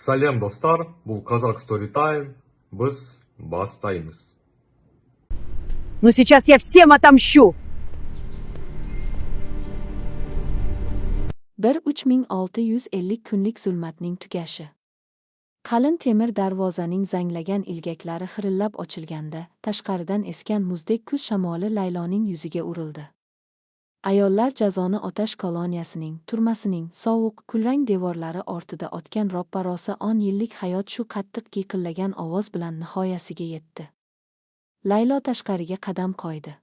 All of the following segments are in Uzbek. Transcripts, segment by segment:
Сәлем, достар! Бұл Қазақ Storytime. Біз бастаймыз. Ну сейчас я всем отомщу! Bir 3650 kunlik zulmatning tugashi. Qalin temir darvozaning zanglagan ilgaklari xirillab ochilganda, tashqaridan esgan muzdek kuz shamoli Layloning yuziga urildi. Ayollar jazoni otash koloniyasining, turmasining sovuq, kulrang devorlari ortida otgan roppa-rosa 10 yillik hayot shu qattiq giyqillagan ovoz bilan nihoyasiga yetdi. Laylo tashqariga qadam qo'ydi.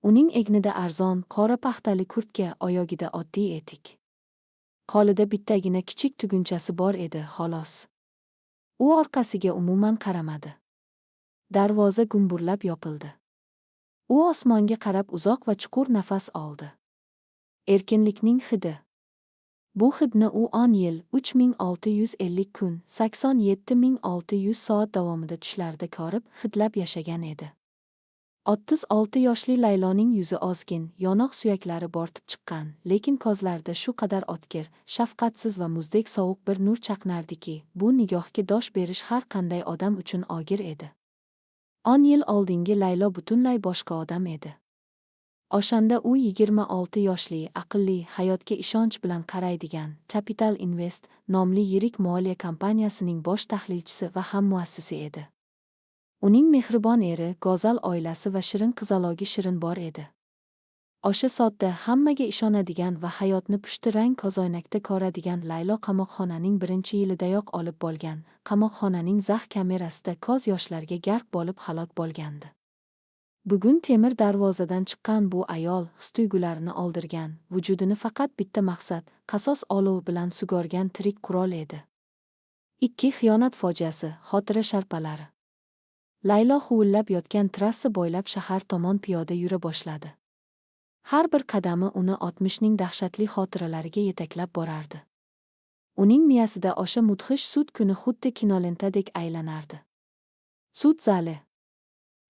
Uning egnida arzon, qora paxtali kurtka, oyog'ida oddiy etik. Qo'lida bittagina kichik tugunchasi bor edi, xolos. U orqasiga umuman qaramadi. Darvoza gumburlab yopildi. U osmonga qarab uzoq va chuqur nafas oldi. Erkinlikning hidi. Bu hidni u 10 yil, 3650 kun, 87 600 soat davomida tushlarida ko'rib, hidlab yashagan edi. 36 yoshli Layloning yuzi ozgin, yonoq suyaklari bortib chiqqan, lekin ko'zlarida shu qadar o'tkir, shafqatsiz va muzdek sovuq bir nur chaqnardiki, bu nigohga dosh berish har qanday odam uchun og'ir edi. 10 yil oldingi Laylo butunlay boshqa odam edi. O'shanda u 26 yoshli, aqlli, hayotga ishonch bilan qaraydigan Capital Invest nomli yirik moliya kompaniyasining bosh tahlilchisi va ham muassisi edi. Uning mehribon eri, go'zal oilasi va shirin qizalogi Shirin bor edi. O'sha sodda, hammaga ishonadigan va hayotni pushti rang ko'zoynakda ko'radigan Laylo qamoqxonaning birinchi yilidayoq olib bo'lgan, qamoqxonaning zax kamerasida ko'z yoshlarga g'arq bo'lib halok bo'lgandi. Bugun temir darvozadan chiqqan bu ayol his-tuyg'ularini oldirgan, vujudini faqat bitta maqsad, qasos olovi bilan sug'organ tirik qurol edi. 2. Xiyonat fojiasi, xotira sharpalari. Laylo huvillab yotgan trassa bo'ylab shahar tomon piyoda yura boshladi. Har bir qadami uni o'tmishning dahshatli xotiralariga yetaklab borardi. Uning miyasida o'sha mudhish sud kuni xuddi kinolentadek aylanardi. Sud zali.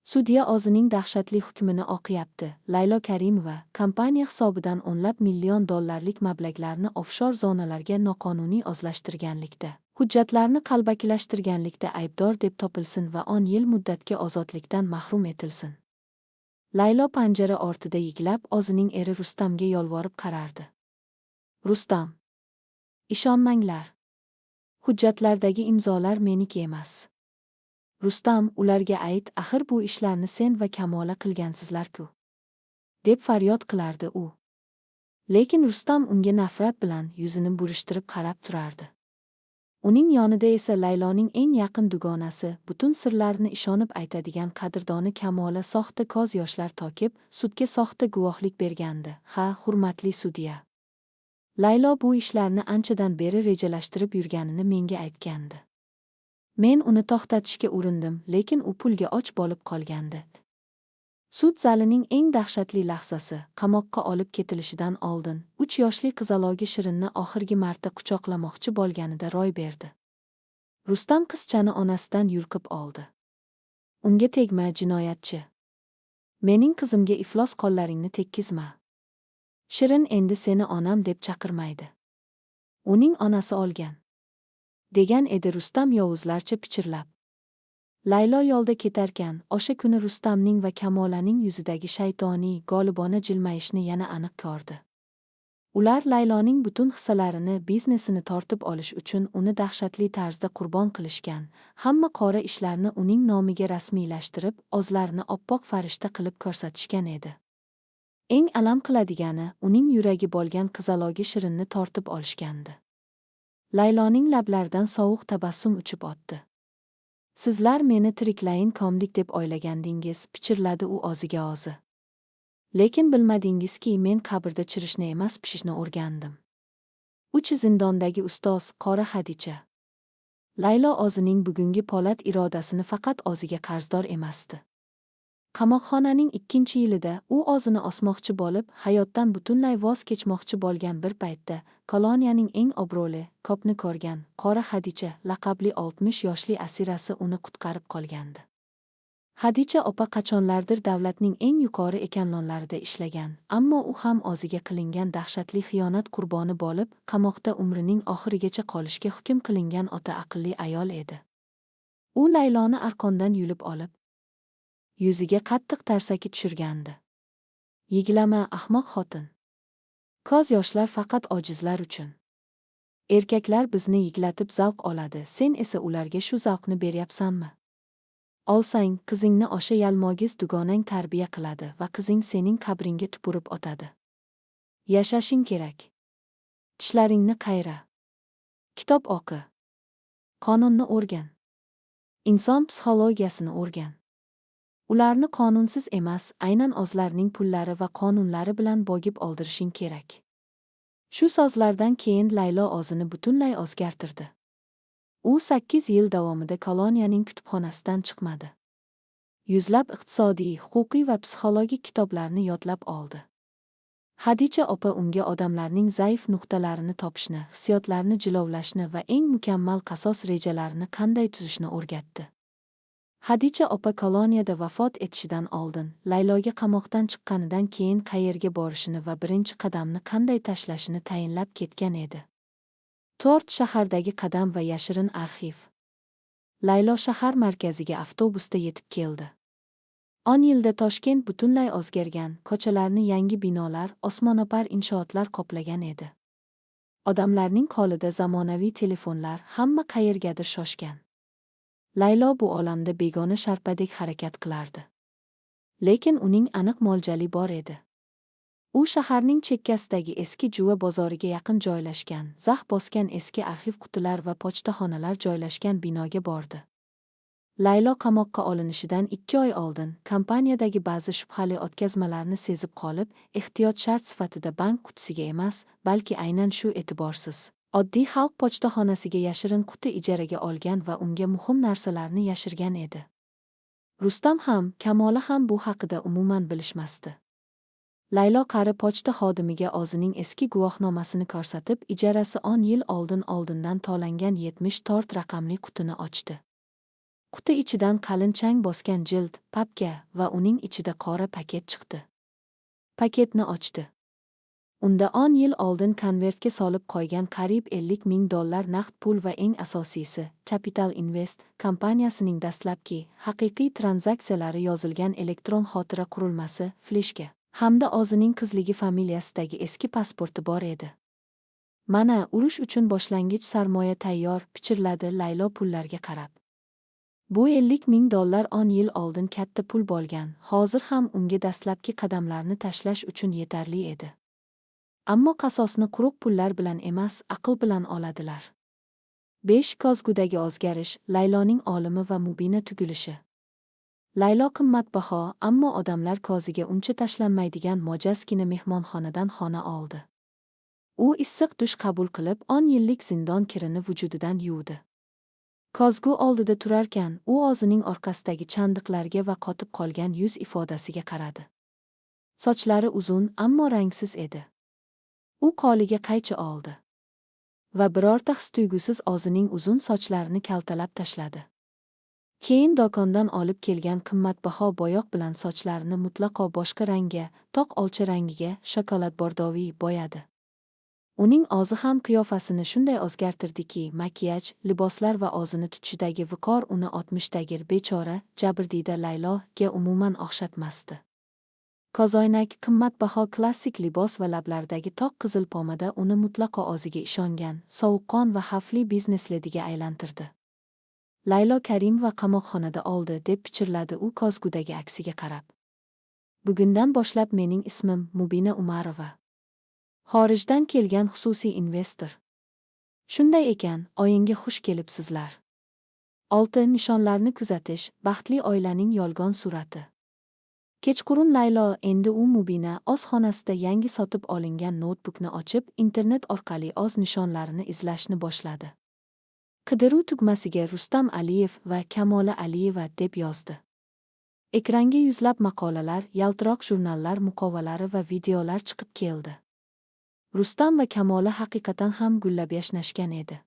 Sudya o'zining dahshatli hukmini o'qiyapti. Laylo Karimova kompaniya hisobidan o'nlab million dollarlik mablag'larni ofshor zonalarga noqonuniy o'zlashtirganlikda, hujjatlarni qalbakilashtirganlikda aybdor deb topilsin va 10 yil muddatga ozodlikdan mahrum etilsin. Laylo panjara ortida yiglab, o'zining eri Rustamga yolvorib qarardi. Rustam. Ishonmanglar. Hujjatlardagi imzolar meniki emas. Rustam, ularga ayt, axir bu ishlarni sen va Kamola qilgansizlar-ku, deb faryod qilardi u. Lekin Rustam unga nafrat bilan yuzini burishtirib qarab turardi. Uning yonida esa Layloning eng yaqin dugonasi, butun sirlarini ishonib aytadigan qadrdoni Kamola soxta ko'z yoshlar to'kib, sudga soxta guvohlik bergandi. Ha, hurmatli sudya. Laylo bu ishlarni anchadan beri rejalashtirib yurganini menga aytgandi. Men uni to'xtatishga urindim, lekin u pulga och bo'lib qolgandi. Sud zalining eng dahshatli lahzasi, qamoqqa olib ketilishidan oldin, 3 yoshli qizalogi Shirinni oxirgi marta quchoqlamoqchi bo'lganida ro'y berdi. Rustam qizchani onasidan yulqib oldi. Unga tegma, jinoyatchi. Mening qizimga iflos qo'llaringni tekkizma. Shirin endi seni onam deb chaqirmaydi. Uning onasi olgan, degan edi Rustam yovuzlarcha pichirlab. Laylo yo'lda ketarkan, o'sha kuni Rustamning va Kamolaning yuzidagi shaytoniy, g'olibona jilmayishni yana aniq ko'rdi. Ular Layloning butun hissalarini, biznesini tortib olish uchun uni dahshatli tarzda qurbon qilishgan, hamma qora ishlarni uning nomiga rasmiylashtirib, o'zlarini oppoq farishta qilib ko'rsatishgan edi. Eng alam qiladigani, uning yuragi bo'lgan qizalogi Shirinni tortib olishgandi. Layloning lablaridan sovuq tabassum uchib o'tdi. Sizlar meni tiriklayin ko'mdik deb o'ylagandingiz, pichirladi u o'ziga o'zi. Lekin bilmadingizki, men qabrda chirishni emas, pishishni o'rgandim. Uch zindondagi ustoz, Qora Hadicha. Laylo o'zining bugungi po'lat irodasini faqat o'ziga qarzdor emasdi. Qamoqxonaning ikkinchi yilida u o'zini osmoqchi bo'lib, hayotdan butunlay voz kechmoqchi bo'lgan bir paytda koloniyaning eng obro'li, ko'pni ko'rgan, Qora Hadicha laqabli 60 yoshli asirasi uni qutqarib qolgandi. Hadicha opa qachonlardir davlatning eng yuqori ekanlonlarida ishlagan, ammo u ham o'ziga qilingan dahshatli xiyonat qurboni bo'lib, qamoqda umrining oxirigacha qolishga hukm qilingan o'ta aqlli ayol edi. U Layloni arqondan yulib olib, yuziga qattiq tarsaki tushirgandi. Yig'lama, ahmoq xotin. Ko'z yoshlar faqat ojizlar uchun. Erkaklar bizni yig'latib zavq oladi, sen esa ularga shu zavqni beryapsanmi? Olsang, qizingni o'sha yalmogiz dugonang tarbiya qiladi va qizing sening qabringga tupurib otadi. Yashashing kerak. Tishlaringni qayra. Kitob o'qi. Qonunni o'rgan. Inson psixologiyasini o'rgan. Ularni qonunsiz emas, aynan o'zlarining pullari va qonunlari bilan bo'gib oldirishing kerak. Shu so'zlardan keyin Laylo o'zini butunlay o'zgartirdi. U 8 yil davomida koloniyaning kutubxonasidan chiqmadi. Yuzlab iqtisodiy, huquqiy va psixologik kitoblarni yodlab oldi. Hadicha opa unga odamlarning zaif nuqtalarini topishni, hissiyotlarni jilovlashni va eng mukammal qasos rejalarini qanday tuzishni o'rgatdi. Hadicha opa koloniyada vafot etishidan oldin Layloga qamoqdan chiqqanidan keyin qayerga borishini va birinchi qadamni qanday tashlashini tayinlab ketgan edi. 4 shahardagi qadam va yashirin arxiv. Laylo shahar markaziga avtobusda yetib keldi. 10 yilda Toshkent butunlay o'zgargan, ko'chalarni yangi binolar, osmono'par inshootlar qoplagan edi. Odamlarning qo'lida zamonaviy telefonlar, hamma qayergadir shoshgan. Laylo bu olamda begona sharpadek harakat qilardi. Lekin uning aniq mo'ljali bor edi. U shaharning chekkasidagi eski juva bozoriga yaqin joylashgan, zax bosgan eski arxiv qutilar va pochtaxonalar joylashgan binoga bordi. Laylo qamoqqa olinishidan 2 oy oldin kompaniyadagi ba'zi shubhali o'tkazmalarni sezib qolib, ehtiyot shart sifatida bank qutisiga emas, balki aynan shu e'tiborsiz, oddiy xalq pochtaxonasiga yashirin quti ijaraga olgan va unga muhim narsalarni yashirgan edi. Rustam ham, Kamola ham bu haqida umuman bilishmasdi. Laylo qari pochta xodimiga o'zining eski guvohnomasini ko'rsatib, ijarasi 10 yil oldindan to'langan 74 raqamli qutini ochdi. Quti ichidan qalin chang bosgan jild, papka va uning ichida qora paket chiqdi. Paketni ochdi. Unda 10 yil oldin konvertga solib qo'ygan qariyb $50,000 naqd pul va eng asosiysi, Capital Invest kompaniyasining dastlabki, haqiqiy tranzaksiyalari yozilgan elektron xotira qurilmasi, fleshka, hamda o'zining qizligi familiyasidagi eski pasporti bor edi. Mana, urush uchun boshlang'ich sarmoya tayyor, pichirladi Laylo pullarga qarab. Bu $50,000 10 yil oldin katta pul bo'lgan, hozir ham unga dastlabki qadamlarni tashlash uchun yetarli edi. Ammo qasosni quruq pullar bilan emas, aql bilan oladilar. 5 Ko'zgudagi o'zgarish, Layloning olimi va Mubina tugilishi. Laylo qimmatbaho, ammo odamlar ko'ziga uncha tashlanmaydigan mo'jazgina mehmonxonadan xona oldi. U issiq dush qabul qilib, 10 yillik zindon kirini vujudidan yuvdi. Ko'zgu oldida turarkan, u o'zining orqasidagi chandiqlarga va qotib qolgan yuz ifodasiga qaradi. Sochlari uzun, ammo rangsiz edi. U qo'liga qaychi oldi va birorta his-tuyg'usiz o'zining uzun sochlarini kaltalab tashladi. Keyin do'kondan olib kelgan qimmatbaho bo'yoq bilan sochlarini mutlaqo boshqa rangga, toq olcha rangiga, shokolad bordoviy bo'yadi. Uning o'zi ham qiyofasini shunday o'zgartirdiki, makiyaj, liboslar va o'zini tutishidagi viqor uni 60dagi bechora, jabrdiyda Layloga umuman o'xshatmasdi. Ko'zoynak, qimmatbaho klassik libos va lablardagi toq qizil pomada uni mutlaqo o'ziga ishongan, sovuqqon va xavfli bizneslediga aylantirdi. Laylo Karimova qamoqxonada oldi, deb pichirladi u ko'zgudagi aksiga qarab. Bugundan boshlab mening ismim Mubina Umarova. Xorijdan kelgan xususiy investor. Shunday ekan, oyinga xush kelibsizlar. 6 Nishonlarni kuzatish, baxtli oilaning yolg'on surati. Kechqurun Laylo, endi u Mubina, o'z xonasida yangi sotib olingan noutbukni ochib, internet orqali o'z nishonlarini izlashni boshladi. Qidiruv tugmasiga Rustam Aliyev va Kamola Aliyeva deb yozdi. Ekranga yuzlab maqolalar, yaltiroq jurnallar muqovalari va videolar chiqib keldi. Rustam va Kamola haqiqatan ham gullab yashnashgan edi.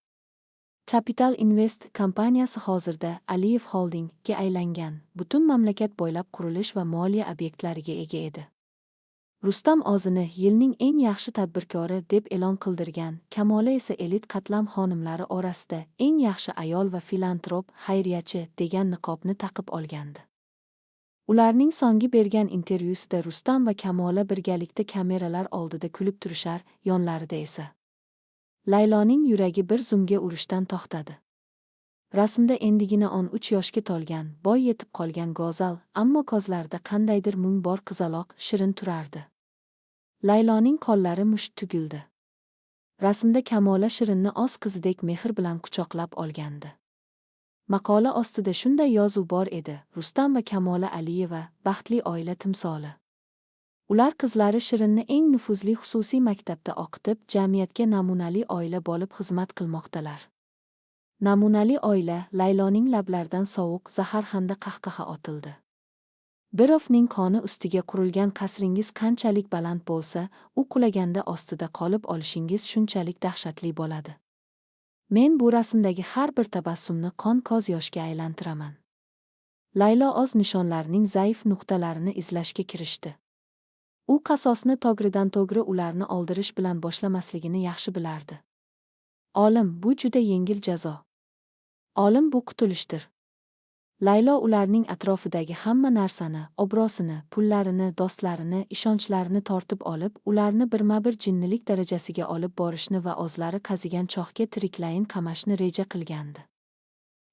Capital Invest kompaniyasi hozirda Aliyev Holdingga aylangan, butun mamlakat bo'ylab qurilish va moliya obyektlariga ega edi. Rustam o'zini yilning eng yaxshi tadbirkori deb e'lon qildirgan, Kamola esa elit qatlam xonimlari orasida eng yaxshi ayol va filantrop, xayriyachi degan niqobni taqib olgandi. Ularning so'nggi bergan intervyusida Rustam va Kamola birgalikda kameralar oldida kulib turishar, yonlarida esa Layloning yuragi bir zumga urishdan to'xtadi. Rasmda endigina 13 yoshga to'lgan, boy yetib qolgan go'zal, ammo ko'zlarida qandaydir mung bor qizaloq Shirin turardi. Layloning qo'llari musht tugildi. Rasmda Kamola Shirinni o'z qizidek mehr bilan quchoqlab olgandi. Maqola ostida shunday yozuv bor edi: Rustam va Kamola Aliyeva baxtli oila timsoli. Ular qizlari Shirinni eng nufuzli xususiy maktabda o'qitib, jamiyatga namunali oila bo'lib xizmat qilmoqdalar. Namunali oila. Layloning lablaridan sovuq, zaharxanda qahqaha otildi. Birovning qoni ustiga qurilgan qasringiz qanchalik baland bo'lsa, u qulaganda ostida qolib olishingiz shunchalik dahshatli bo'ladi. Men bu rasmdagi har bir tabassumni qon ko'z yoshga aylantiraman. Laylo o'z nishonlarining zaif nuqtalarini izlashga kirishdi. U qasosni to'g'ridan to'g'ri ularni oldirish bilan boshlamasligini yaxshi bilardi. Olim bu juda yengil jazo. Olim bu qutulishdir. Laylo ularning atrofidagi hamma narsani, obro'sini, pullarini, do'stlarini, ishonchlarini tortib olib, ularni birma-bir jinnilik darajasiga olib borishni va o'zlari qazigan chohga tiriklayin qamashni reja qilgandi.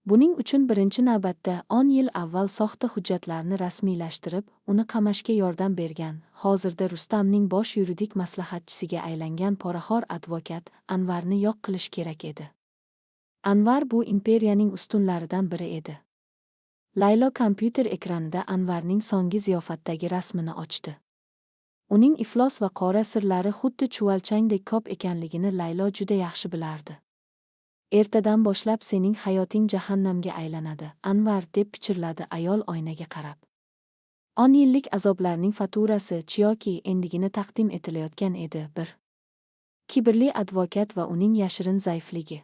Buning uchun birinchi navbatda 10 yil avval soxta hujjatlarni rasmiylashtirib, uni qamashga yordam bergan, hozirda Rustamning bosh yuridik maslahatchisiga aylangan poraxo'r advokat Anvarni yo'q qilish kerak edi. Anvar bu imperiyaning ustunlaridan biri edi. Laylo kompyuter ekranida Anvarning so'nggi ziyofatdagi rasmini ochdi. Uning iflos va qora sirlari xuddi chuvalchangdek ko'p ekanligini Laylo juda yaxshi bilardi. Ertadan boshlab sening hayoting jahannamga aylanadi, Anvar, deb pichirladi ayol oynaga qarab. 10 yillik azoblarning faturasi chiyoki endigina taqdim etilayotgan edi. Bir kibrli advokat va uning yashirin zaifligi.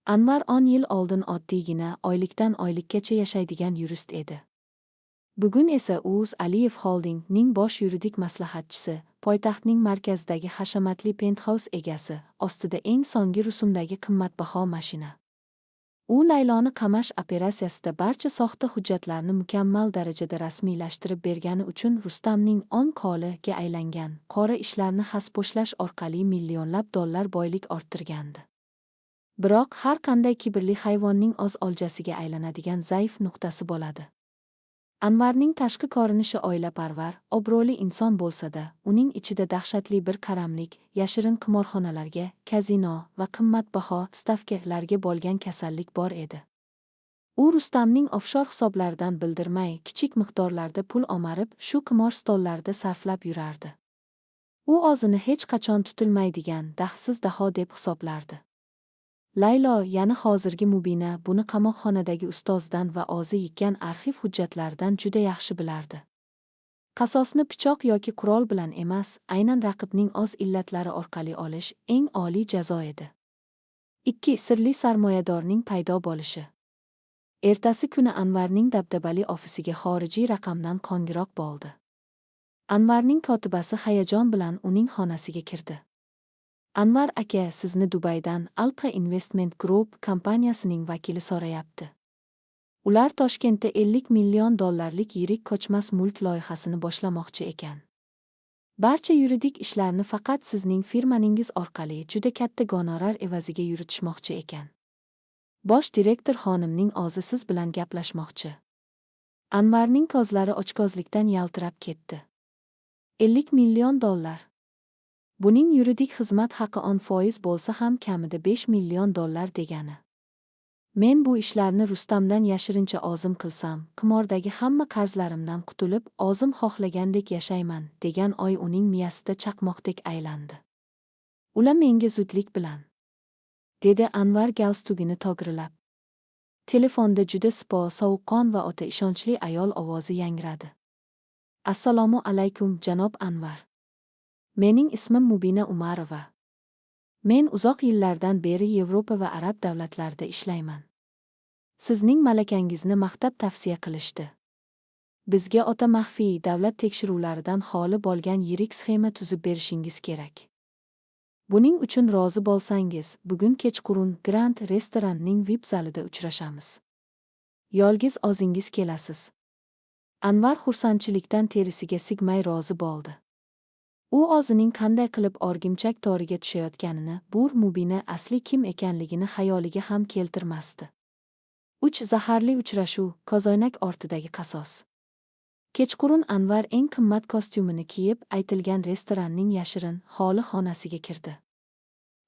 Anvar 10 yil oldin oddiygina oylikdan oylikkacha yashaydigan yurist edi. Bugun esa u Aliyev Holdingning bosh yuridik maslahatchisi, poytaxtning markazidagi hashamatli penthouse egasi, ostida eng so'nggi rusumdagi qimmatbaho mashina. U Layloni qamash operatsiyasida barcha soxta hujjatlarni mukammal darajada rasmiylashtirib bergani uchun Rustamning o'ng qo'liga aylangan, qora ishlarni xaspo'shlash orqali millionlab dollar boylik orttirgandi. Biroq har qanday kibrli hayvonning o'z oljasiga aylanadigan zaif nuqtasi bo'ladi. Anvarning tashqi ko'rinishi oilaparvar, obro'li inson bo'lsa-da, uning ichida dahshatli bir qaramlik, yashirin qimorxonalarga, kazino va qimmatbaho stavkalarga bo'lgan kasallik bor edi. U Rustamning offshore hisoblaridan bildirmay, kichik miqdorlarda pul omarib, shu qimor stollarida sarflab yurardi. U o'zini hech qachon tutilmaydigan, daxlsiz daho deb hisoblardi. Laylo, ya'ni hozirgi Mubina, buni qamoqxonadagi ustozdan va o'zi yikkan arxiv hujjatlaridan juda yaxshi bilardi. Qasosni pichoq yoki qurol bilan emas, aynan raqibning o'z illatlari orqali olish eng oliy jazo edi. 2. Sirli sarmoyadorning paydo bo'lishi. Ertasi kuni Anvarning dabdabali ofisiga xorijiy raqamdan qo'ng'iroq bo'ldi. Anvarning kotibasi hayajon bilan uning xonasiga kirdi. Anvar aka, sizni Dubaydan Alpha Investment Group kompaniyasining vakili so'rayapti. Ular Toshkentda 50 million dollarlik yirik ko'chmas mulk loyihasini boshlamoqchi ekan. Barcha yuridik ishlarni faqat sizning firmaningiz orqali juda katta gonorar evaziga yuritishmoqchi ekan. Bosh direktor xonimning o'zi siz bilan gaplashmoqchi. Anvarning ko'zlari ochkozlikdan yaltirab ketdi. 50 million dollar. Buning yuridik xizmat haqi 10% bo'lsa ham kamida 5 million dollar degani. Men bu ishlarni Rustamdan yashirincha o'zim qilsam, qimordagi hamma qarzlarimdan qutulib, o'zim xohlagandek yashayman, degan oy uning miyasida chaqmoqdek aylandi. Ular menga zudlik bilan, dedi Anvar galstugini to'g'rilab. Telefonda juda sipo, sovuqqon va o'ta ishonchli ayol ovozi yangradi. Assalomu alaykum, janob Anvar. Mening ismim Mubina Umarova. Men uzoq yillardan beri Yevropa va arab davlatlarida ishlayman. Sizning malakangizni maqtab tavsiya qilishdi. Bizga o'ta maxfiy, davlat tekshiruvlaridan xoli bo'lgan yirik sxema tuzib berishingiz kerak. Buning uchun rozi bo'lsangiz, bugun kechqurun Grand restoranning VIP zalida uchrashamiz. Yolg'iz o'zingiz kelasiz. Anvar xursandchilikdan terisiga sig'may rozi bo'ldi. U o'zining qanday qilib o'rgimchak to'riga tushayotganini, bu Mubina asli kim ekanligini xayoliga ham keltirmasdi. 3 zaharli uchrashuv, ko'zoynak ortidagi qasos. Kechqurun Anvar eng qimmat kostyumini kiyib, aytilgan restoranning yashirin, xoli xonasiga kirdi.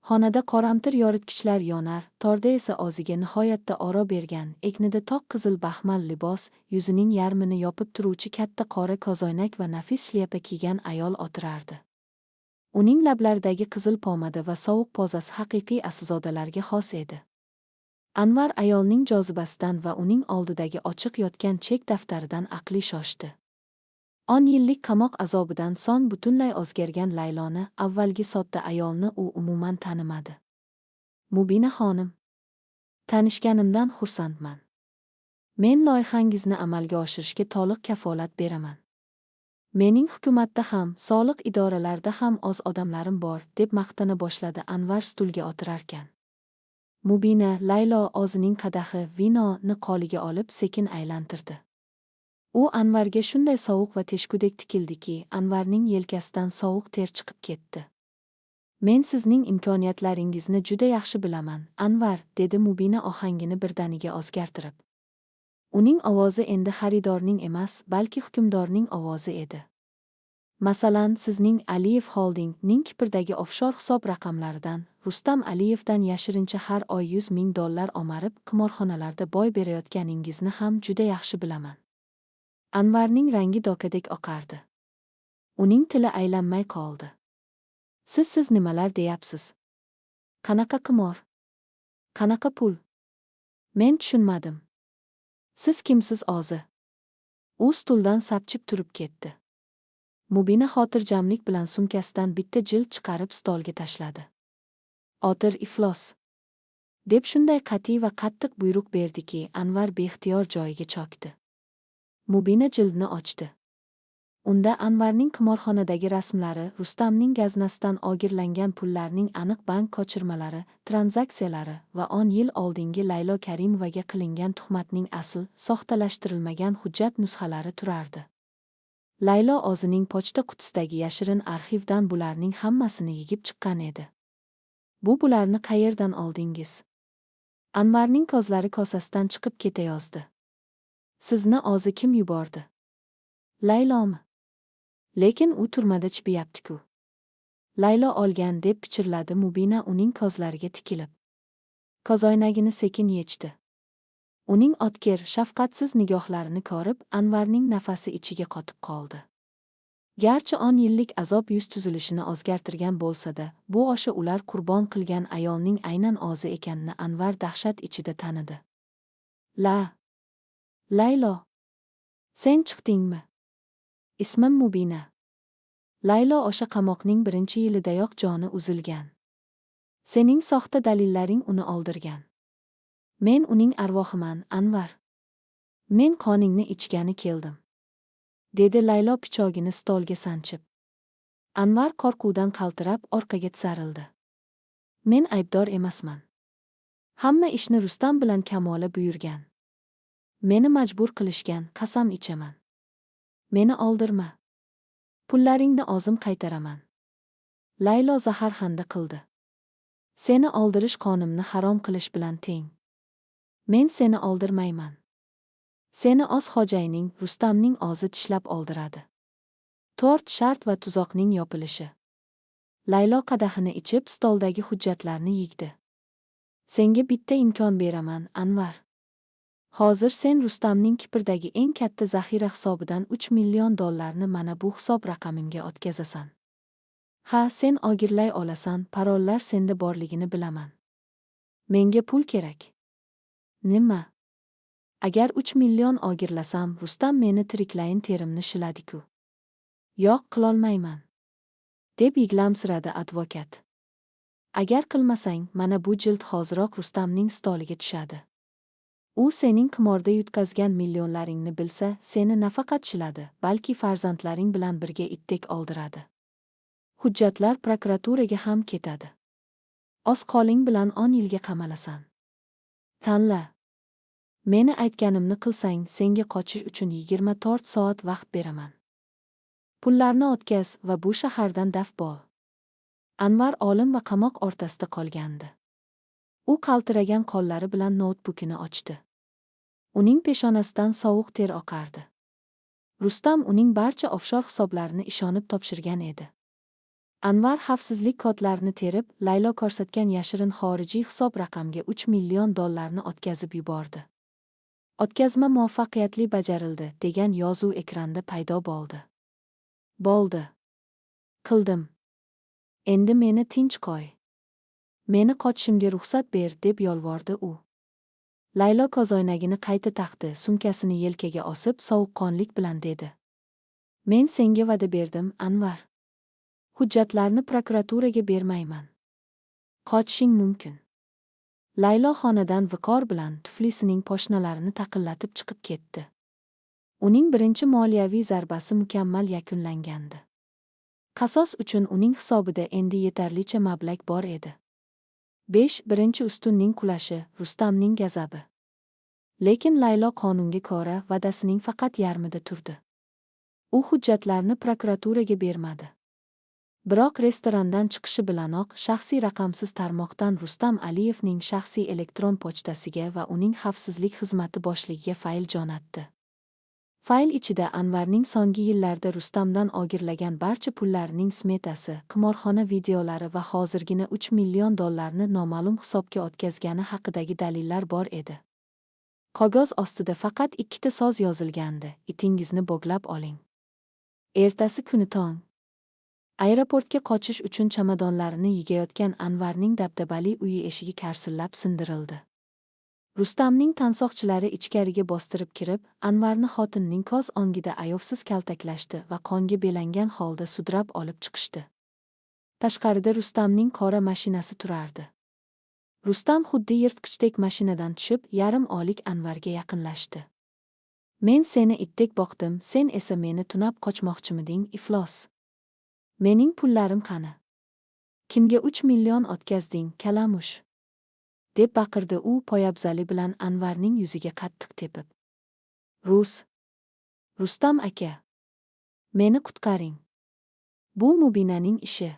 Xonada qoramtir yoritgichlar yonar, torda esa o'ziga nihoyatda oro bergan, egnida toq qizil baxmal libos, yuzining yarmini yopib turuvchi katta qora ko'zoynak va nafis shlyapa kiygan ayol o'tirardi. Uning lablaridagi qizil pomada va sovuq pozasi haqiqiy aslzodalarga xos edi. Anvar ayolning jozibasidan va uning oldidagi ochiq yotgan chek daftaridan aqli shoshdi. 10 yillik qamoq azobidan so'ng butunlay o'zgargan Layloni, avvalgi sodda ayolni u umuman tanimadi. Mubina xonim, tanishganimdan xursandman. Men loyihangizni amalga oshirishga to'liq kafolat beraman. Mening hukumatda ham, soliq idoralarida ham o'z odamlarim bor, deb maqtana boshladi Anvar stulga o'tirarkan. Mubina Laylo o'zining qadahi vinoni qo'liga olib sekin aylantirdi. U Anvarga shunday sovuq va teshkudek tikildiki, Anvarning yelkasidan sovuq ter chiqib ketdi. Men sizning imkoniyatlaringizni juda yaxshi bilaman, Anvar, dedi Mubina ohangini birdaniga o'zgartirib. Uning ovozi endi xaridorning emas, balki hukmdorning ovozi edi. Masalan, sizning Aliyev Holdingning Kiprdagi offshore hisob raqamlaridan, Rustam Aliyevdan yashirincha har oy $100,000 omarib, qimorxonalarda boy berayotganingizni ham juda yaxshi bilaman. Anvarning rangi dokadek oqardi. Uning tili aylanmay qoldi. Siz nimalar deyapsiz? Qanaqa qimor? Qanaqa pul? Men tushunmadim. Siz kimsiz o'zi? U stuldan sapchib turib ketdi. Mubina xotirjamlik bilan sumkasidan bitta jild chiqarib stolga tashladi. Otir iflos, deb shunday qat'iy va qattiq buyruq berdiki, Anvar beixtiyor joyiga chokdi. Mubina jildni ochdi. Unda Anvarning qimorxonadagi rasmlari, Rustamning gaznasidan o'girlangan pullarning aniq bank ko'chirmalari, tranzaksiyalari va 10 yil oldingi Laylo Karimovaga qilingan tuhmatning asl, soxtalashtirilmagan hujjat nusxalari turardi. Laylo o'zining pochta qutisidagi yashirin arxivdan bularning hammasini yig'ib chiqqan edi. Bularni qayerdan oldingiz? Anvarning ko'zlari kosasidan chiqib ketayozdi. Sizni o'zi kim yubordi? Laylomi? Lekin u turmada chibiyapti-ku. Laylo olgan, deb pichirladi Mubina uning ko'zlariga tikilib. Ko'zoynagini sekin yechdi. Uning o'tkir, shafqatsiz nigohlarini ko'rib, Anvarning nafasi ichiga qotib qoldi. Garchi 10 yillik azob yuz tuzilishini o'zgartirgan bo'lsa-da, bu o'sha ular qurbon qilgan ayolning aynan o'zi ekanini Anvar dahshat ichida tanidi. Laylo, sen chiqdingmi? Ismim Mubina. Laylo o'sha qamoqning birinchi yilidayoq joni uzilgan. Sening soxta dalillaring uni oldirgan. Men uning arvohiman, Anvar. Men qoningni ichgani keldim, dedi Laylo pichog'ini stolga sanchib. Anvar qo'rquvdan qaltirab orqaga tisarildi. Men aybdor emasman. Hamma ishni Rustam bilan Kamola buyurgan. Meni majbur qilishgan, qasam ichaman. Meni oldirma. Pullaringni o'zim qaytaraman. Laylo zaharxanda qildi. Seni oldirish qonimni harom qilish bilan teng. Men seni oldirmayman. Seni o'z xo'jayining, Rustamning o'zi tishlab oldiradi. 4 shart va tuzoqning yopilishi. Laylo qadahini ichib, stoldagi hujjatlarni yig'di. Senga bitta imkon beraman, Anvar. Hozir sen Rustamning Kiprdagi eng katta zaxira hisobidan $3 million mana bu hisob raqamimga o'tkazasan. Ha, sen o'girlay olasan, parollar senda borligini bilaman. Menga pul kerak. Nima? Agar 3 million o'girlasam, Rustam meni tiriklayin terimni shiladi-ku. Yo'q, qilolmayman, deb yig'lamsiradi advokat. Agar qilmasang, mana bu jild hoziroq Rustamning stoliga tushadi. U sening qimorda yutqazgan millionlaringni bilsa, seni nafaqat shiladi, balki farzandlaring bilan birga itdek oldiradi. Hujjatlar prokuraturaga ham ketadi. Oz qo'ling bilan 10 yilga qamalasan. Tanla. Meni aytganimni qilsang, senga qochish uchun 24 soat vaqt beraman. Pullarni o'tkaz va bu shahardan daf bo'l. Anvar olim va qamoq o'rtasida qolgandi. U qaltiragan qo'llari bilan noutbukini ochdi. Uning peshonasidan sovuq ter oqardi. Rustam uning barcha offshore hisoblarini ishonib topshirgan edi. Anvar xavfsizlik kodlarini terib, Laylo ko'rsatgan yashirin xorijiy hisob raqamga 3 million dollarni o'tkazib yubordi. O'tkazma muvaffaqiyatli bajarildi degan yozuv ekranda paydo bo'ldi. Bo'ldi. Qildim. Endi meni tinch qo'y. Meni qochishimga ruxsat ber, deb yolvordi u. Laylo ko'zoynagini qayta taqdi, sumkasini yelkaga osib, sovuqqonlik bilan dedi. Men senga va'da berdim, Anvar. Hujjatlarni prokuraturaga bermayman. Qochishing mumkin. Laylo xonadan viqor bilan tuflisining poshnalarini taqillatib chiqib ketdi. Uning birinchi moliyaviy zarbasi mukammal yakunlangandi. Qasos uchun uning hisobida endi yetarlicha mablag' bor edi. 5. Birinchi ustunning qulashi, Rustamning g'azabi. Lekin Laylo qonunga ko'ra va'dasining faqat yarmida turdi. U hujjatlarni prokuraturaga bermadi. Biroq restorandan chiqishi bilanoq shaxsiy raqamsiz tarmoqdan Rustam Aliyevning shaxsiy elektron pochtasiga va uning xavfsizlik xizmati boshligiga fayl jo'natdi. Fayl ichida Anvarning so'nggi yillarda Rustamdan o'girlagan barcha pullarining smetasi, qimorxona videolari va hozirgina 3 million dollarni noma'lum hisobga o'tkazgani haqidagi dalillar bor edi. Qog'oz ostida faqat ikkita so'z yozilgandi: itingizni bo'glab oling. Ertasi kuni tong. Aeroportga qochish uchun chamadonlarini yig'ayotgan Anvarning dabdabali uyi eshigi karsillab sindirildi. Rustamning tansoqchilari ichkariga bostirib kirib, Anvarni xotinining ko'z o'ngida ayovsiz kaltaklashdi va qonga belangan holda sudrab olib chiqishdi. Tashqarida Rustamning qora mashinasi turardi. Rustam xuddi yirtqichdek mashinadan tushib, yarim olik Anvarga yaqinlashdi. Men seni itdek boqdim, sen esa meni tunab qochmoqchimiding, iflos. Mening pullarim qani? Kimga 3 million o'tkazding, kalamush? Deb baqirdi u poyabzali bilan Anvarning yuziga qattiq tepib. Rustam aka. Meni qutqaring. Bu Mubinaning ishi.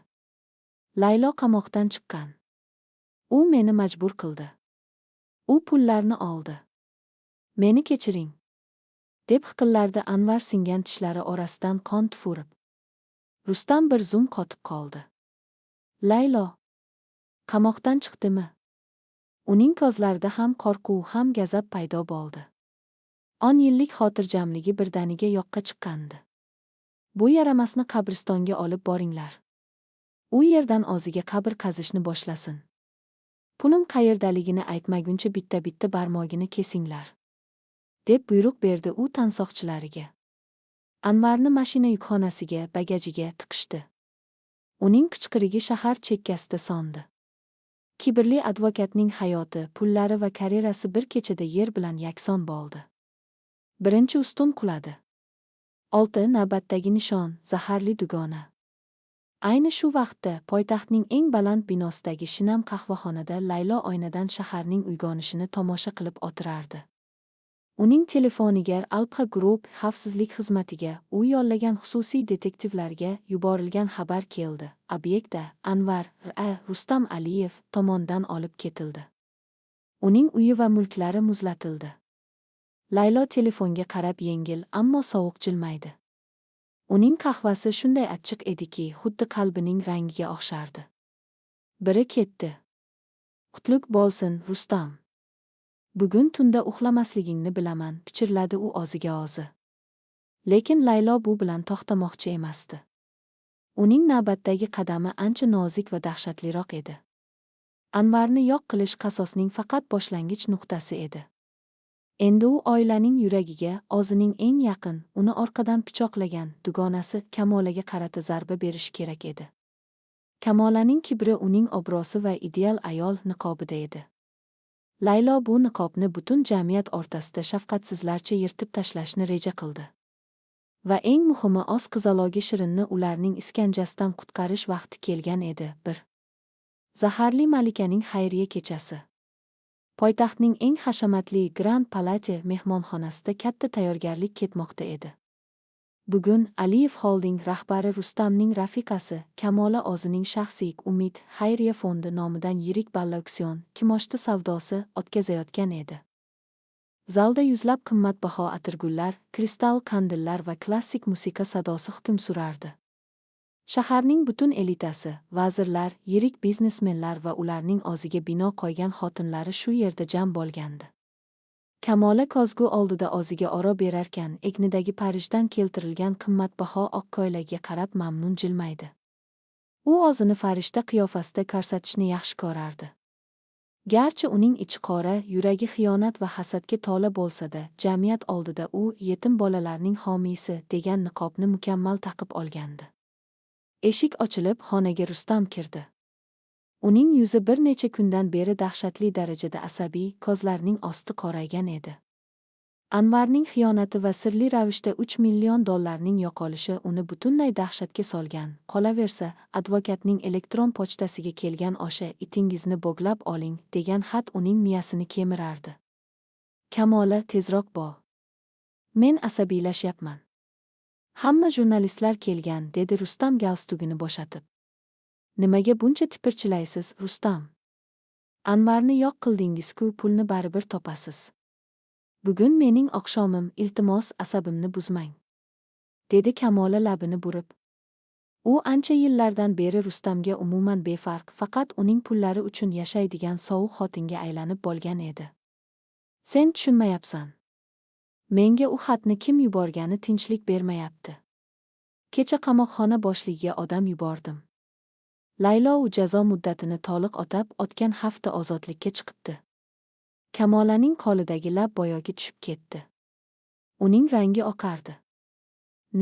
Laylo qamoqdan chiqqan. U meni majbur qildi. U pullarni oldi. Meni kechiring. Deb hiqillardi Anvar singan tishlari orasidan qon tufurib. Rustam bir zum qotib qoldi. Laylo qamoqdan chiqdimi? Uning ko'zlarida ham qo'rquv, ham g'azab paydo bo'ldi. 10 yillik xotirjamligi birdaniga yo'qqa chiqqandi. Bu yaramasni qabristonga olib boringlar. U yerdan o'ziga qabr qazishni boshlasin. Pulim qayerdaligini aytmaguncha bitta-bitta barmog'ini kesinglar. Deb buyruq berdi u tansoqchilariga. Anvarni mashina yukxonasiga, bagajiga tiqishdi. Uning qichqirigi shahar chekkasida sondi. Kibrli advokatning hayoti, pullari va karyerasi bir kechada yer bilan yakson bo'ldi. Birinchi ustun quladi. 6. Navbatdagi nishon, zaharli dugona. Ayni shu vaqtda poytaxtning eng baland binosidagi shinam qahvaxonada Laylo oynadan shaharning uyg'onishini tomosha qilib o'tirardi. Uning telefoniga Alpha Group xavfsizlik xizmatiga, u yollagan xususiy detektivlarga yuborilgan xabar keldi. Obyektda Anvar R.A. Rustam Aliyev tomonidan olib ketildi. Uning uyi va mulklari muzlatildi. Laylo telefonga qarab yengil, ammo sovuq jilmaydi. Uning qahvasi shunday achchiq ediki, xuddi qalbining rangiga o'xshardi. Biri ketdi. Qutlug' bo'lsin, Rustam. Bugun tunda uxlamasligingni bilaman, pichirladi u o'ziga o'zi. Lekin Laylo bu bilan to'xtamoqchi emasdi. Uning navbatdagi qadami ancha nozik va dahshatliroq edi. Anvarni yo'q qilish qasosning faqat boshlang'ich nuqtasi edi. Endi u oilaning yuragiga, o'zining eng yaqin, uni orqadan pichoqlagan dugonasi Kamolaga qarata zarba berish kerak edi. Kamolaning kibri uning obro'si va ideal ayol niqobida edi. Laylo bu niqobni butun jamiyat o'rtasida shafqatsizlarcha yirtib tashlashni reja qildi. Va eng muhimi, oz qizalogi Shirinni ularning iskanjasidan qutqarish vaqti kelgan edi. 1. Zaharli malikaning xayriya kechasi. Poytaxtning eng hashamatli Grand Palate mehmonxonasida katta tayyorgarlik ketmoqda edi. Bugun Aliyev Holding rahbari Rustamning rafiqasi Kamola o'zining shaxsiy Umid xayriya fondi nomidan yirik ball-auksion, kimoshdi savdosi o'tkazayotgan edi. Zalda yuzlab qimmatbaho atirgullar, kristal qandillar va klassik musiqa sadosi hukm surardi. Shaharning butun elitasi, vazirlar, yirik biznesmenlar va ularning o'ziga bino qo'ygan xotinlari shu yerda jam bo'lgandi. Kamola ko'zgu oldida o'ziga oro berarkan, egnidagi Parijdan keltirilgan qimmatbaho oq ko'ylagiga qarab mamnun jilmaydi. U o'zini farishta qiyofasida ko'rsatishni yaxshi ko'rardi. Garchi uning ichi qora, yuragi xiyonat va hasadga to'la bo'lsa-da, jamiyat oldida u yetim bolalarning homiysi degan niqobni mukammal taqib olgandi. Eshik ochilib, xonaga Rustam kirdi. Uning yuzi bir necha kundan beri dahshatli darajada asabiy, ko'zlarining osti qoraygan edi. Anvarning xiyonati va sirli ravishda $3 million yo'qolishi uni butunlay dahshatga solgan. Qolaversa, advokatning elektron pochtasiga kelgan o'sha itingizni bo'glab oling degan xat uning miyasini kemirardi. Kamola, tezroq bo'l. Men asabiylashyapman. Hamma jurnalistlar kelgan, dedi Rustam galstugini bo'shatib. Nimaga buncha tipirchilaysiz, Rustam? Anvarni yo'q qildingiz-ku, pulni baribir topasiz. Bugun mening oqshomim, iltimos, asabimni buzmang, dedi Kamola labini burib. U ancha yillardan beri Rustamga umuman befarq, faqat uning pullari uchun yashaydigan sovuq xotinga aylanib bo'lgan edi. Sen tushunmayapsan. Menga u xatni kim yuborgani tinchlik bermayapti. Kecha qamoqxona boshligiga odam yubordim. Laylo u jazo muddatini to'liq o'tab, o'tgan hafta ozodlikka chiqibdi. Kamolaning qo'lidagi lab boyogi tushib ketdi. Uning rangi oqardi.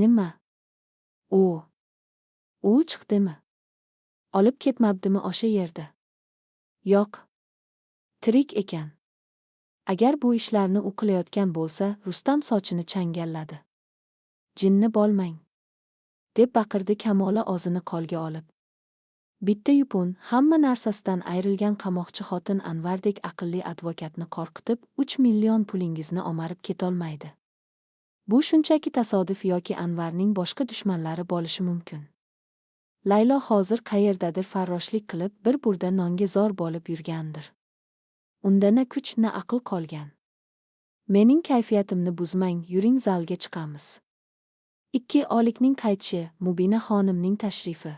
Nima? U chiqdimi? Olib ketmabdimi o'sha yerda? Yo'q. Tirik ekan. Agar bu ishlarni u qilayotgan bo'lsa, Rustam sochini changalladi. Jinni bo'lmang, deb baqirdi Kamola o'zini qo'lga olib. Bitta yupun, hamma narsasidan ayrilgan qamoqchi xotin Anvardek aqlli advokatni qo'rqitib, 3 million pulingizni omarib ketolmaydi. Bu shunchaki tasodif yoki Anvarning boshqa dushmanlari bo'lishi mumkin. Laylo hozir qayerdadir farroshlik qilib, bir burda nonga zor bo'lib yurgandir. Unda na kuch, na aql qolgan. Mening kayfiyatimni buzmang, yuring zalga chiqamiz. 2 Olikning qaytishi, Mubina xonimning tashrifi.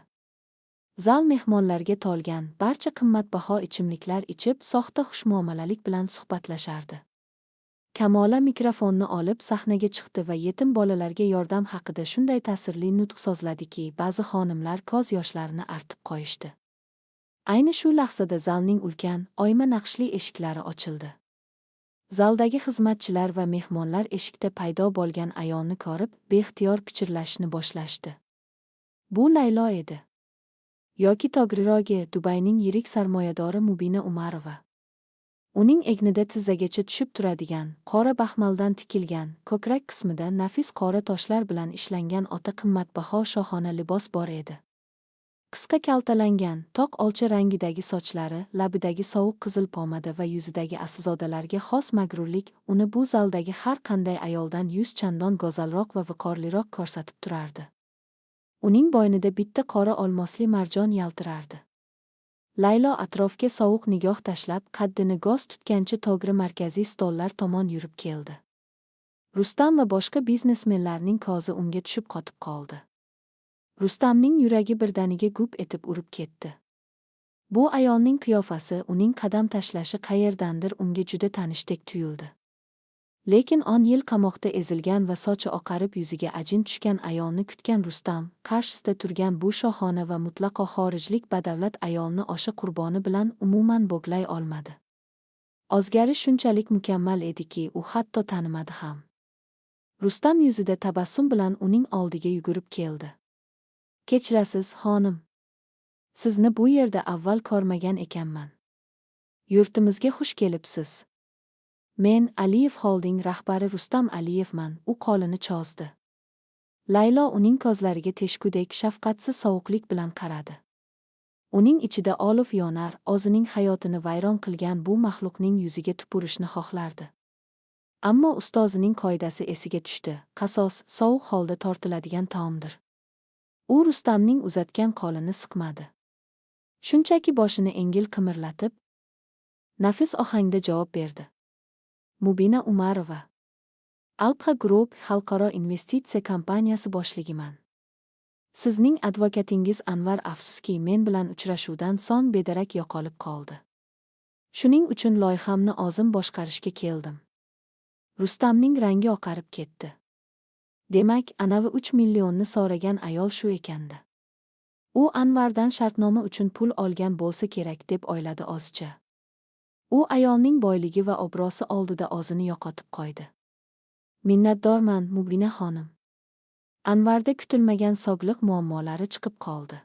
Zal mehmonlarga to'lgan, barcha qimmatbaho ichimliklar ichib, soxta xushmuomalalik bilan suhbatlashardi. Kamola mikrofonni olib sahnaga chiqdi va yetim bolalarga yordam haqida shunday ta'sirli nutq so'zladiki, ba'zi xonimlar ko'z yoshlarini artib qo'yishdi. Ayni shu lahzada zalning ulkan, oyma naqshli eshiklari ochildi. Zaldagi xizmatchilar va mehmonlar eshikda paydo bo'lgan ayolni ko'rib, beixtiyor pichirlashni boshlashdi. Bu Laylo edi. Yoki to'g'rirog'i, Dubayning yirik sarmoyadori Mubina Umarova. Uning egnida tizzagacha tushib turadigan, qora baxmaldan tikilgan, ko'krak qismida nafis qora toshlar bilan ishlangan o'ta qimmatbaho shohona libos bor edi. Qisqa kaltalangan, toq olcha rangidagi sochlari, labidagi sovuq qizil pomada va yuzidagi aslzodalarga xos magrurlik uni bu zaldagi har qanday ayoldan 100 chandon go'zalroq va viqorliroq ko'rsatib turardi. Uning bo'ynida bitta qora olmosli marjon yaltirardi. Laylo atrofga sovuq nigoh tashlab, qaddini g'oz tutgancha to'g'ri markaziy stollar tomon yurib keldi. Rustam va boshqa biznesmenlarning ko'zi unga tushib qotib qoldi. Rustamning yuragi birdaniga gup etib urib ketdi. Bu ayolning qiyofasi, uning qadam tashlashi qayerdandir unga juda tanishdek tuyuldi. Lekin 10 yil qamoqda ezilgan va sochi oqarib yuziga ajin tushgan ayolni kutgan Rustam, qarshisida turgan bu shohona va mutlaqo xorijlik badavlat ayolni o'sha qurboni bilan umuman bo'glay olmadi. O'zgarish shunchalik mukammal ediki, u hatto tanimadi ham. Rustam yuzida tabassum bilan uning oldiga yugurib keldi. Kechirasiz, xonim. Sizni bu yerda avval ko'rmagan ekanman. Yurtimizga xush kelibsiz. Men Aliyev Holding rahbari Rustam Aliyevman, u qo'lini cho'zdi. Laylo uning ko'zlariga teshkudek shafqatsiz sovuqlik bilan qaradi. Uning ichida olov yonar, o'zining hayotini vayron qilgan bu maxluqning yuziga tupurishni xohlardi. Ammo ustozining qoidasi esiga tushdi: qasos sovuq holda tortiladigan taomdir. U Rustamning uzatgan qo'lini siqmadi. Shunchaki boshini engil qimirlatib, nafis ohangda javob berdi. Mubina Umarova. Alpha Group xalqaro investitsiya kompaniyasi boshligiman. Sizning advokatingiz Anvar afsuski men bilan uchrashuvdan so'ng bedarak yo'qolib qoldi. Shuning uchun loyihamni o'zim boshqarishga keldim. Rustamning rangi oqarib ketdi. Demak, anavi 3 millionni so'ragan ayol shu ekanda. U Anvardan shartnoma uchun pul olgan bo'lsa kerak deb o'yladi ozcha. U ayolning boyligi va obro'si oldida o'zini yo'qotib qo'ydi. Minnatdorman, Mubina xonim. Anvarda kutilmagan sog'liq muammolari chiqib qoldi.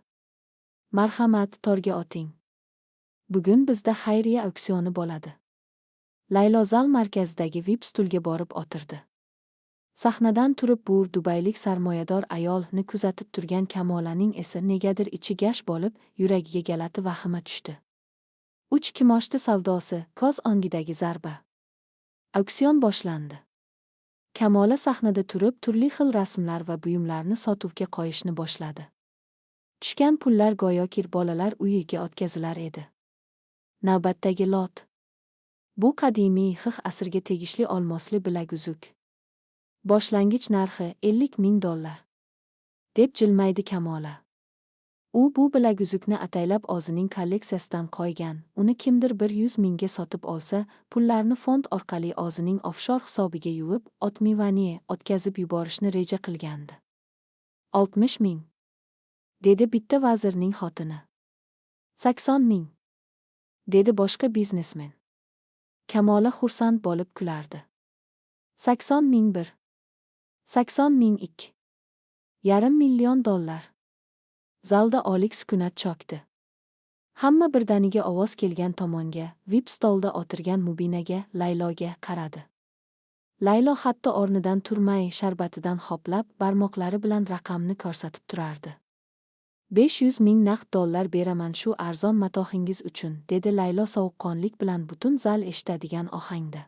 Marhamat, torga oting. Bugun bizda xayriya auksioni bo'ladi. Laylo zal markazidagi VIP stulga borib o'tirdi. Sahnadan turib bu dubaylik sarmoyador ayolni kuzatib turgan Kamolaning esa negadir ichi gash bo'lib, yuragiga g'alati vahima tushdi. 3 kimoshdi savdosi, ko'z ongidagi zarba. Auksion boshlandi. Kamola sahnada turib turli xil rasmlar va buyumlarni sotuvga qo'yishni boshladi. Tushgan pullar go'yoki bolalar uyiga o'tkazilar edi. Navbatdagi lot. Bu qadimiy X asrga tegishli olmosli bilaguzuk. Boshlang'ich narxi $50,000. Deb jilmaydi Kamola. U bu bilaguzukni ataylab o'zining kolleksiyasidan qo'ygan, uni kimdir 100,000 ga sotib olsa, pullarni fond orqali o'zining offshore hisobiga yuvib, отмывание o'tkazib yuborishni reja qilgandi. 60,000, dedi bitta vazirning xotini. 80,000, dedi boshqa biznesmen. Kamola xursand bo'lib kulardi. 80,001, 80,002, $500,000. Zalda olik sukunat cho'kdi. Hamma birdaniga ovoz kelgan tomonga, VIP stolda o'tirgan Mubinaga, Layloga qaradi. Laylo hatto o'rnidan turmay, sharbatidan hoplab, barmoqlari bilan raqamni ko'rsatib turardi. 500,000 naqd dollar beraman shu arzon matohingiz uchun, dedi Laylo sovuqqonlik bilan butun zal eshitadigan ohangda.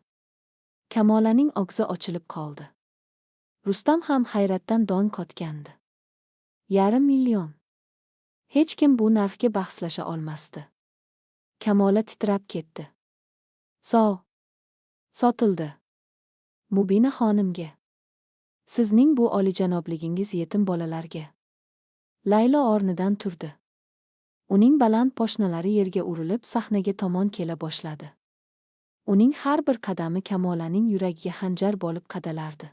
Kamolaning og'zi ochilib qoldi. Rustam ham hayratdan dong qotgandi. 500,000. Hech kim bu narxga bahslasha olmasdi. Kamola titrab ketdi. Sotildi. Mubina xonimga. Sizning bu oliyjanobligingiz yetim bolalarga. Laylo o'rnidan turdi. Uning baland poshnalari yerga urilib, sahnaga tomon kela boshladi. Uning har bir qadami Kamolaning yuragiga xanjar bo'lib qadalardi.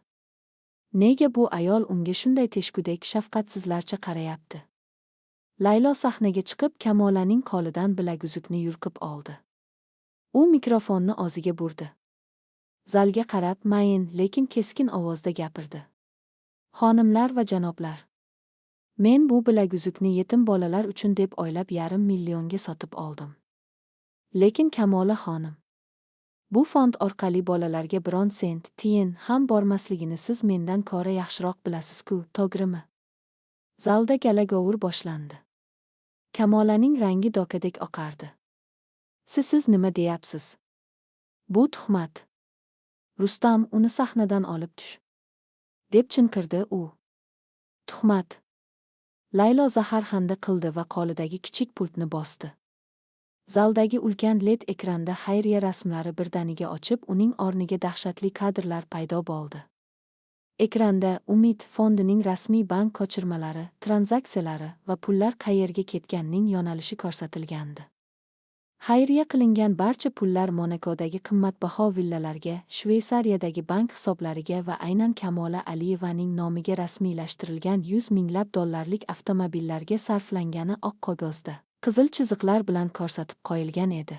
Nega bu ayol unga shunday teshkudek shafqatsizlarcha qarayapti? Laylo sahnaga chiqib Kamolaning qo'lidan bilaguzukni yulqib oldi. U mikrofonni o'ziga burdi. Zalga qarab mayin, lekin keskin ovozda gapirdi. Xonimlar va janoblar. Men bu bilaguzukni yetim bolalar uchun deb o'ylab 500,000 ga sotib oldim. Lekin Kamola xonim, bu fond orqali bolalarga biron sent, tiyin ham bormasligini siz mendan ko'ra yaxshiroq bilasiz-ku, to'g'rimi? Zalda gala-govur boshlandi. Kamolaning rangi dokadek oqardi. Siz nima deyapsiz? Bu tuhmat. Rustam, uni sahnadan olib tush, deb chinqirdi u. Tuhmat. Laylo zaharxanda qildi va qo'lidagi kichik pultni bosdi. Zaldagi ulkan LED ekranda xayriya rasmlari birdaniga ochib, uning o'rniga dahshatli kadrlar paydo bo'ldi. Ekranda Umid fondining rasmiy bank ko'chirmalari, tranzaksiyalari va pullar qayerga ketganining yo'nalishi ko'rsatilgandi. Xayriya qilingan barcha pullar Monakodagi qimmatbaho villalarga, Shveysariyadagi bank hisoblariga va aynan Kamola Aliyevaning nomiga rasmiylashtirilgan 100 minglab dollarlik avtomobillarga sarflangani oq qog'ozda qizil chiziqlar bilan ko'rsatib qo'yilgan edi.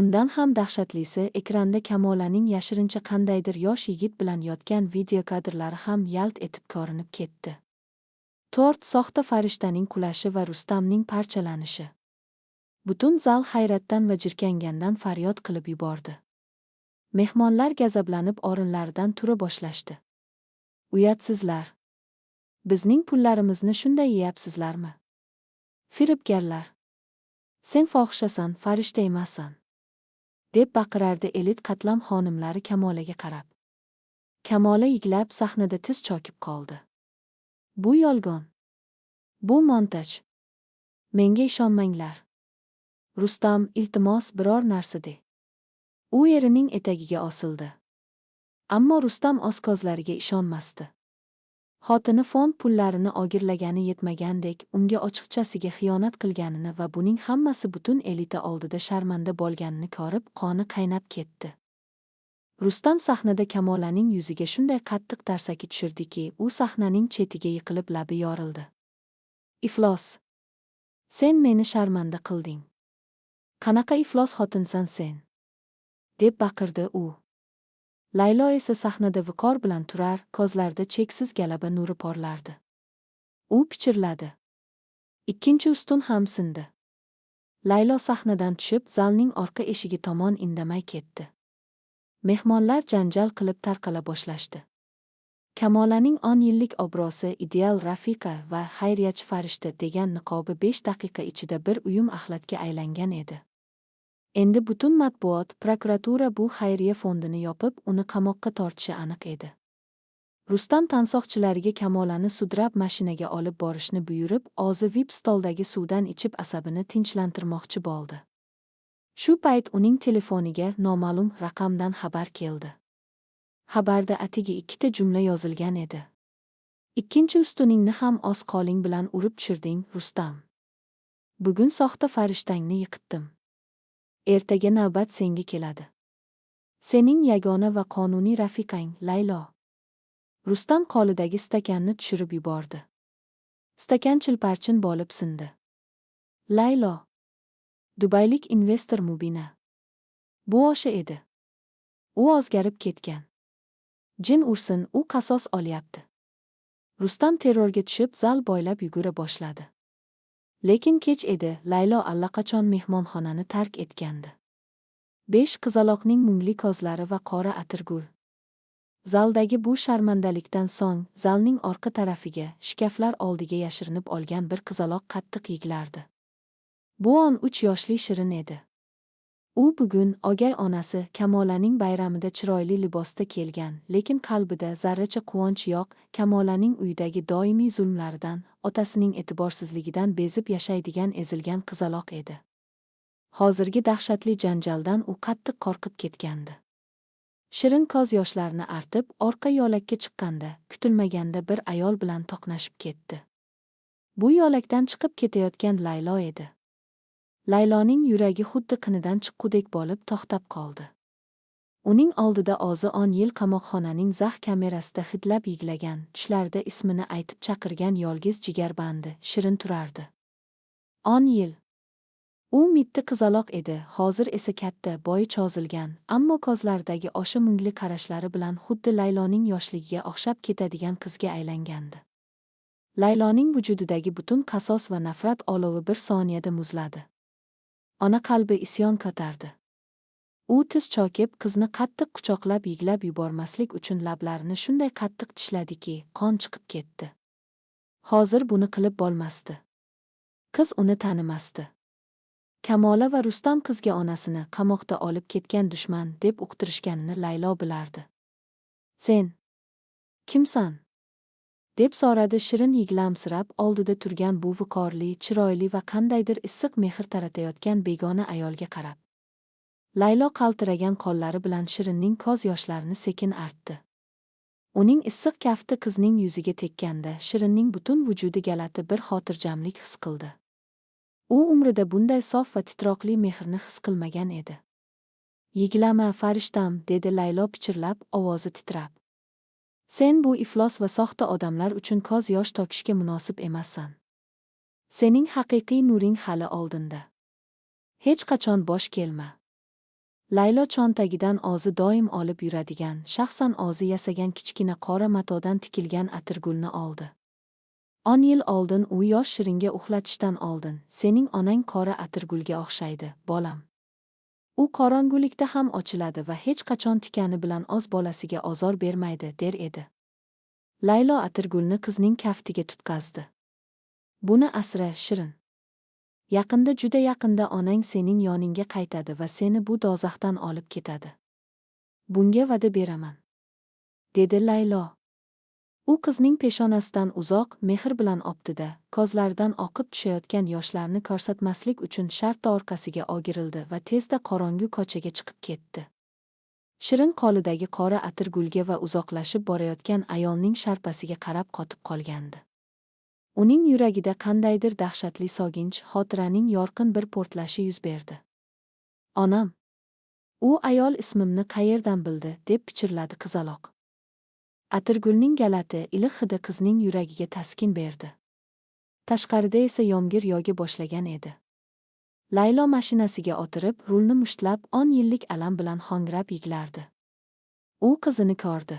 Undan ham dahshatlisi, ekranda Kamolaning yashirincha qandaydir yosh yigit bilan yotgan videokadrlari ham yalt etib ko'rinib ketdi. To'rt soxta farishtaning qulashi va Rustamning parchalanishi. Butun zal hayratdan va jirkangandan faryod qilib yubordi. Mehmonlar gazablanib o'rinlaridan tura boshlashdi. Uyatsizlar! Bizning pullarimizni shunday yeyapsizlarmi? Firibgarlar! Sen fohishasan, farishta emassan! Deb baqirardi elit qatlam xonimlari Kamolaga qarab. Kamola yiglab sahnada tiz chokib qoldi. Bu yolg'on. Bu montaj. Menga ishonmanglar. Rustam, iltimos, biror narsa de. U erining etagiga osildi. Ammo Rustam o'z ko'zlariga ishonmasdi. Xotini fond pullarini o'g'irlagani yetmagandek, unga ochiqchasiga xiyonat qilganini va buning hammasi butun elita oldida sharmanda bo'lganini ko'rib, qoni qaynab ketdi. Rustam sahnada Kamolaning yuziga shunday qattiq tarsaki tushirdiki, u sahnaning chetiga yiqilib labi yorildi. Iflos! Sen meni sharmanda qilding. Qanaqa iflos xotinsan sen? Deb baqirdi u. Laylo esa sahnada viqor bilan turar, ko'zlarida cheksiz g'alaba nuri porlardi. U pichirladi. Ikkinchi ustun ham sindi. Laylo sahnadan tushib, zalning orqa eshigi tomon indamay ketdi. Mehmonlar janjal qilib tarqala boshlashdi. Kamolaning 10 yillik obro'si, ideal rafiqa va xayriyachi farishta degan niqobi 5 daqiqa ichida bir uyum axlatga aylangan edi. Endi butun matbuot, prokuratura bu xayriya fondini yopib, uni qamoqqa tortishi aniq edi. Rustam tansoqchilariga Kamolani sudrab mashinaga olib borishni buyurib, o'zi VIP stoldagi suvdan ichib asabini tinchlantirmoqchi bo'ldi. Shu payt uning telefoniga noma'lum raqamdan xabar keldi. Xabarda atigi ikkita jumla yozilgan edi. Ikkinchi ustuningni ham oz qo'ling bilan urib tushirding, Rustam. Bugun soxta farishtangni yiqitdim. Ertaga navbat senga keladi. Sening yagona va qonuniy rafiqang, Laylo. Rustam qo'lidagi stakanni tushirib yubordi. Stakan chilparchin bo'lib sindi. Laylo. Dubaylik investor Mubina. Bu o'sha edi. U o'zgarib ketgan. Jin ursin, u qasos olyapti. Rustam terrorga tushib, zal bo'ylab yugura boshladi. Lekin kech edi, Laylo allaqachon mehmonxonani tark etgandi. 5 qizaloqning mungli ko'zlari va qora atirgul. Zaldagi bu sharmandalikdan so'ng, zalning orqa tarafiga, shkaflar oldiga yashirinib olgan bir qizaloq qattiq yig'lardi. Bu 13 yoshli Shirin edi. U bugun o'gay onasi Kamolaning bayramida chiroyli libosda kelgan, lekin qalbida zarracha quvonch yo'q, Kamolaning uyidagi doimiy zulmlaridan, otasining e'tiborsizligidan bezib yashaydigan ezilgan qizaloq edi. Hozirgi dahshatli janjaldan u qattiq qo'rqib ketgandi. Shirin ko'z yoshlarini artib, orqa yo'lakka chiqqanda, kutilmaganda bir ayol bilan to'qnashib ketdi. Bu yo'lakdan chiqib ketayotgan Laylo edi. Layloning yuragi xuddi qinidan chiqqudek bo'lib to'xtab qoldi. Uning oldida o'zi 10 yil qamoqxonaning zax kamerasida hidlab yig'lagan, tushlarida ismini aytib chaqirgan yolg'iz jigarbandi Shirin turardi. 10 yil. U mitti qizaloq edi, hozir esa katta, bo'yi cho'zilgan, ammo ko'zlaridagi o'sha mungli qarashlari bilan xuddi Layloning yoshligiga o'xshab ketadigan qizga aylangandi. Layloning vujudidagi butun qasos va nafrat olovi bir soniyada muzladi. Ona qalbi isyon ko'tardi. U tiz chokib, qizni qattiq quchoqlab yiglab yubormaslik uchun lablarini shunday qattiq tishladiki, qon chiqib ketdi. Hozir buni qilib bo'lmasdi. Qiz uni tanimasdi. Kamola va Rustam qizga onasini qamoqda olib ketgan dushman deb uqtirishganini Laylo bilardi. Sen kimsan? Deb so'radi Shirin yig'lamsirab oldida turgan bu viqorli, chiroyli va qandaydir issiq mehr taratayotgan begona ayolga qarab. Laylo qaltiragan qo'llari bilan Shirinning ko'z yoshlarini sekin artdi. Uning issiq kafti qizning yuziga tekkanda Shirinning butun vujudi g'alati bir xotirjamlik his qildi. U umrida bunday sof va titroqli mehrni his qilmagan edi. Yig'lama, farishtam, dedi Laylo pichirlab, ovozi titrab. Sen bu iflos va soxta odamlar uchun ko'z yosh to'kishga munosib emassan. Sening haqiqiy nuring hali oldinda. Hech qachon bosh kelma. Laylo chontagidan o'zi doim olib yuradigan, shaxsan o'zi yasagan kichkina qora matodan tikilgan atirgulni oldi. 10 yil oldin u yosh Shiringa uxlatishdan oldin: "Sening onang qora atirgulga o'xshaydi, bolam. U qorong'ulikda ham ochiladi va hech qachon tikani bilan o'z bolasiga ozor bermaydi", der edi. Laylo atirgulni qizning kaftiga tutqazdi. "Buni asra, Shirin. Yaqinda, juda yaqinda onang sening yoningga qaytadi va seni bu do'zaxdan olib ketadi. Bunga va'da beraman", dedi Laylo. U qizning peshonasidan uzoq, mehr bilan o'pdi-da, ko'zlaridan oqib tushayotgan yoshlarni ko'rsatmaslik uchun shartta orqasiga o'girildi va tezda qorong'u ko'chaga chiqib ketdi. Shirin qo'lidagi qora atirgulga va uzoqlashib borayotgan ayolning sharpasiga qarab qotib qolgandi. Uning yuragida qandaydir dahshatli soginch, xotiraning yorqin bir portlashi yuz berdi. "Onam. U ayol ismimni qayerdan bildi?" deb pichirladi qizaloq. Atirgulning g'alati, iliq hidi qizning yuragiga taskin berdi. Tashqarida esa yomg'ir yog'a boshlagan edi. Laylo mashinasiga o'tirib, rulni mushtlab, 10 yillik alam bilan hongrab yig'lardi. U qizini ko'rdi.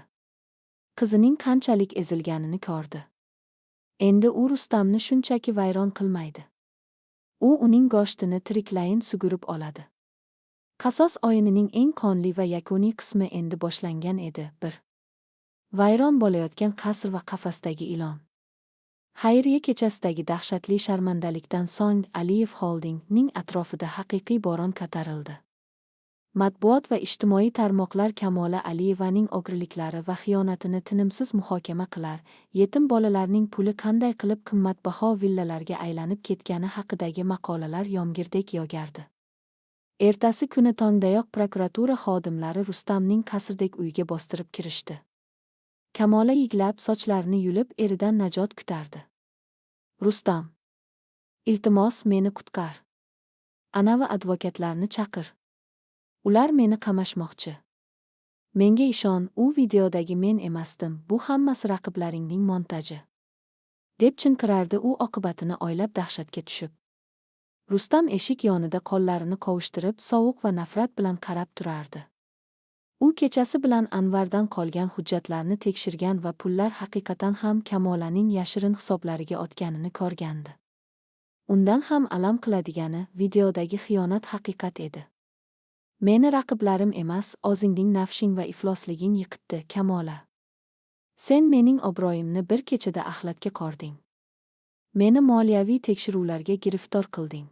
Qizining qanchalik ezilganini ko'rdi. Endi u Rustamni shunchaki vayron qilmaydi. U uning go'shtini tiriklayin sug'urib oladi. Qasos o'yinining eng qonli va yakuniy qismi endi boshlangan edi. Bir. Vayron bo'layotgan qasr va qafasdagi ilon. Xayriya kechasidagi dahshatli sharmandalikdan so'ng Aliyev Holdingning atrofida haqiqiy bo'ron ko'tarildi. Matbuot va ijtimoiy tarmoqlar Kamola Aliyevaning o'g'riliklari va xiyonatini tinimsiz muhokama qilar, yetim bolalarning puli qanday qilib qimmatbaho villalarga aylanib ketgani haqidagi maqolalar yomg'irdek yog'ardi. Ertasi kuni tongdayoq prokuratura xodimlari Rustamning qasrdek uyiga bostirib kirishdi. Kamola yig'lab, sochlarini yulib, eridan najot kutardi. "Rustam. Iltimos, meni qutqar. Anavi advokatlarni chaqir. Ular meni qamashmoqchi. Menga ishon, u videodagi men emasdim, bu hammasi raqiblaringning montaji", deb chinqirardi u oqibatini o'ylab dahshatga tushib. Rustam eshik yonida qo'llarini qovushtirib, sovuq va nafrat bilan qarab turardi. U kechasi bilan Anvardan qolgan hujjatlarni tekshirgan va pullar haqiqatan ham Kamolaning yashirin hisoblariga o'tganini ko'rgandi. Undan ham alam qiladigani, videodagi xiyonat haqiqat edi. "Meni raqiblarim emas, o'zingning nafsing va iflosliging yiqitdi, Kamola. Sen mening obro'yimni bir kechada axlatga qording. Meni moliyaviy tekshiruvlarga giriftor qilding.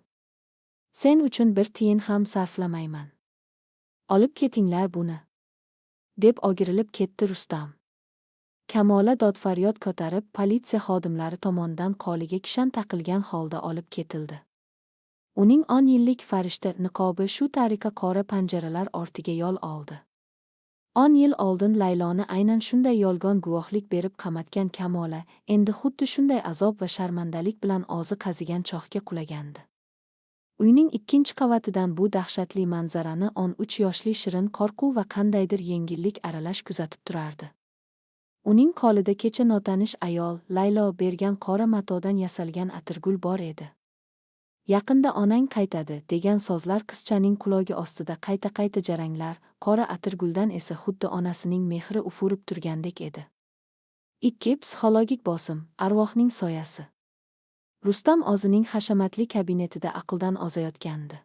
Sen uchun bir tiyin ham sarflamayman. Olib ketinglar buni", deb o'girilib ketdi Rustam. Kamola dodfaryod ko'tarib, politsiya xodimlari tomonidan qo'liga kishan taqilgan holda olib ketildi. Uning 10 yillik farishta niqobi shu tariqa qora panjaralar ortiga yo'l oldi. 10 yil oldin Layloni aynan shunday yolg'on guvohlik berib qamatgan Kamola endi xuddi shunday azob va sharmandalik bilan o'zi qazigan chohga qulagandi. Uyning ikkinchi qavatidan bu dahshatli manzarani 13 yoshli Shirin qo'rquv va qandaydir yengillik aralash kuzatib turardi. Uning qo'lida kecha notanish ayol, Laylo bergan qora matodan yasalgan atirgul bor edi. "Yaqinda onang qaytadi", degan so'zlar qizchaning qulog'i ostida qayta-qayta jaranglar, qora atirguldan esa xuddi onasining mehri ufurib turgandek edi. 2. Psixologik bosim, arvohning soyasi. Rustam o'zining hashamatli kabinetida aqldan ozayotgandi.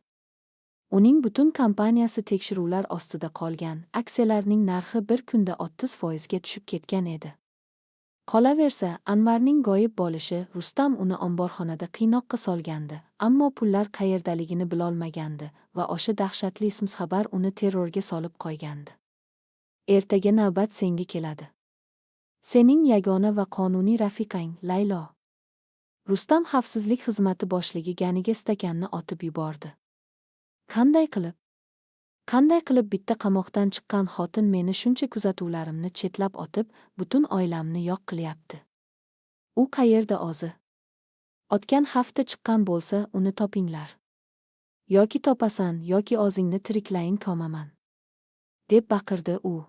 Uning butun kompaniyasi tekshiruvlar ostida qolgan, aksiyalarning narxi bir kunda 30% ga tushib ketgan edi. Qolaversa, Anvarning g'oyib bo'lishi Rustam uni omborxonada qiynoqqa solgandi, ammo pullar qayerdaligini bilolmagandi va o'sha dahshatli xabar uni terrorga solib qo'ygandi. "Ertaga navbat senga keladi. Sening yagona va qonuniy rafiqang, Laylo." Rustam xavfsizlik xizmati boshligi Ganiga stakanni otib yubordi. "Qanday qilib? Qanday qilib bitta qamoqdan chiqqan xotin meni shuncha kuzatuvlarimni chetlab o'tib, butun oilamni yo'q qilyapti? U qayerda o'zi? O'tgan hafta chiqqan bo'lsa, uni topinglar. Yoki topasan, yoki o'zingni tiriklayin ko'maman", deb baqirdi u.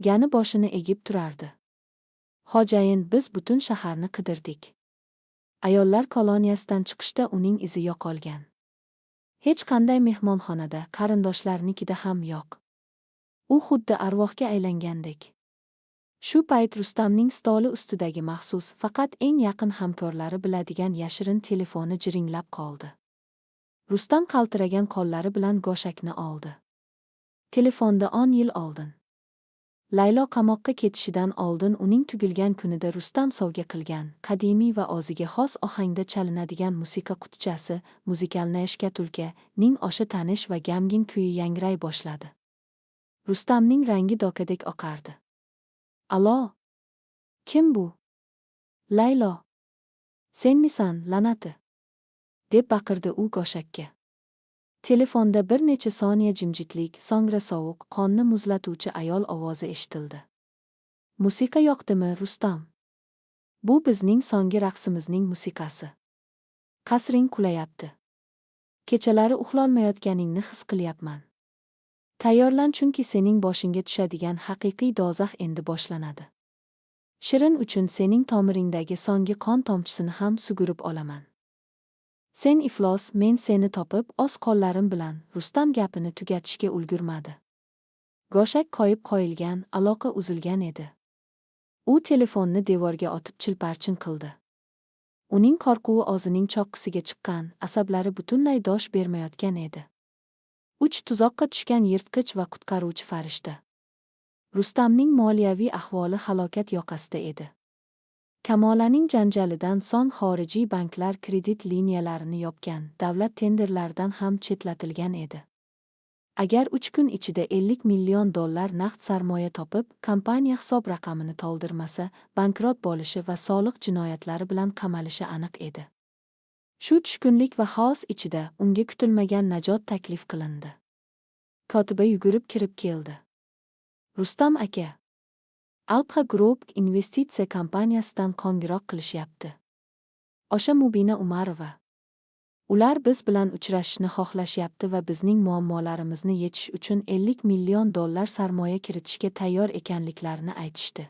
Gani boshini egib turardi. "Xo'jayin, biz butun shaharni qidirdik. Ayollar koloniyasidan chiqishda uning izi yo'qolgan. Hech qanday mehmonxonada, qarindoshlarnikida ham yo'q. U xuddi arvohga aylangandek. Shu payt Rustamning stoli ustidagi maxsus, faqat eng yaqin hamkorlari biladigan yashirin telefoni jiringlab qoldi. Rustam qaltiragan qo'llari bilan go'shakni oldi. Telefonda 10 yil oldin, Laylo qamoqqa ketishidan oldin uning tug'ilgan kunida Rustam sovg'a qilgan, qadimiy va o'ziga xos ohangda chalinadigan musiqa qutichasi, музыкальная шкатулка, ning o'sha tanish va g'amgin kuyi yangray boshladi. Rustamning rangi dokadek oqardi. "Alo? Kim bu? Laylo? Senmisan, la'nati?" deb baqirdi u go'shakka. Telefonda bir necha soniya jimjitlik, so'ngra sovuq, qonni muzlatuvchi ayol ovozi eshitildi. "Musiqa yoqdimi, Rustam? Bu bizning so'nggi raqsimizning musiqasi. Qasring qulayapti. Kechalari uxlolmayotganingni his qilyapman. Tayyorlan, chunki sening boshingga tushadigan haqiqiy do'zax endi boshlanadi. Shirin uchun sening tomiringdagi so'nggi qon tomchisini ham sug'urib olaman. Sen iflos, men seni topib, o'z qo'llarim bilan." Rustam gapini tugatishga ulgurmadi. Go'shak qo'yib qo'yilgan, aloqa uzilgan edi. U telefonni devorga otib chilparchin qildi. Uning qo'rquvi o'zining cho'qqisiga chiqqan, asablari butunlay dosh bermayotgan edi. Uch tuzoqqa tushgan yirtqich va qutqaruvchi farishta. Rustamning moliyaviy ahvoli halokat yoqasida edi. Kamolaning janjalidan so'ng xorijiy banklar kredit liniyalarini yopgan, davlat tenderlaridan ham chetlatilgan edi. Agar 3 kun ichida 50 million dollar naqd sarmoya topib, kompaniya hisob raqamini to'ldirmasa, bankrot bo'lishi va soliq jinoyatlari bilan qamalishi aniq edi. Shu tushkunlik va xaos ichida unga kutilmagan najot taklif qilindi. Kotiba yugurib kirib keldi. "Rustam aka, Alpha Group investitsiya kompaniyasidan qo'ng'iroq qilishyapti. O'sha Mubina Umarova. Ular biz bilan uchrashishni xohlashyapti va bizning muammolarimizni yechish uchun 50 million dollar sarmoya kiritishga tayyor ekanliklarini aytishdi."